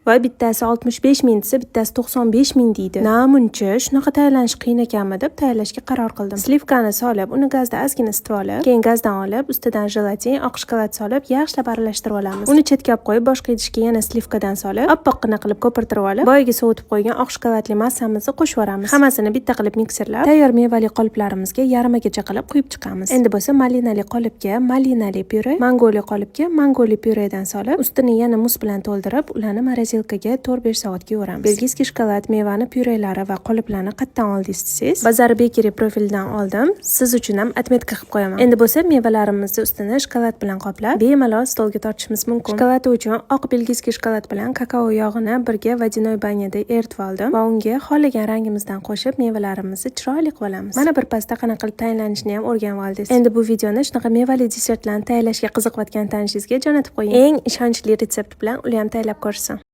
Va bittasi 65 ming desa, bittasi 95 ming deydi. Namuncha shunaqa tayyorlanish qiyin ekanmi deb tayyorlashga qaror qildim. Сливка ni solib, uni gazda ozgina isitib olib, keyin gazdan olib, ustidan jelatin, oq shokolad solib, yaxshilab aralashtirib olamiz. Uni chetga olib qo'yib, boshqa idishga yana сливка dan solib, oppoqqina qilib ko'pirtirib olib, boyagi sovutib qo'ygan oq shokoladli massamizni qo'shib yuboramiz. Hammasini bitta qilib mikserlab, tayyor mevali qoliplarimizga yarmigacha qilib quyib chiqamiz. Endi bo'lsa malinali qolipga malinali pyure, mangoli qolipga mangoli pyuredan solib, ustini yana mus bilan to'ldirib, ularni морозилка ga 4-5 soatga yuboramiz. Бельгийский shokolad, mevani pyurelari va qoliplarni qayerdan oldingiz desangiz, Bazar Bakery profilidan oldim. Siz uchun ham отметка qilib qo'yaman. Endi bo'lsa mevalarimizni ustini shokolad bilan qoplab, bemalol stolga tortishimiz mumkin. Shokoladi uchun oq бельгийский shokolad bilan kakao yog'ini birga водяной баня da eritib oldim va unga xohlagan rangimizdan qo'shib, mevalarimizni chiroyli qilib olamiz. Mana, bir pasda qanaqa qilib tayinlanishini ham o'rganib oldingiz. Endi bu videoni shunaqa mevali desertlarni tayyorlashga qiziqayotgan tanishingizga jo'natib qo'ying. Eng ishonchli retsept bilan ular ham tayyorlab ko'rishsin.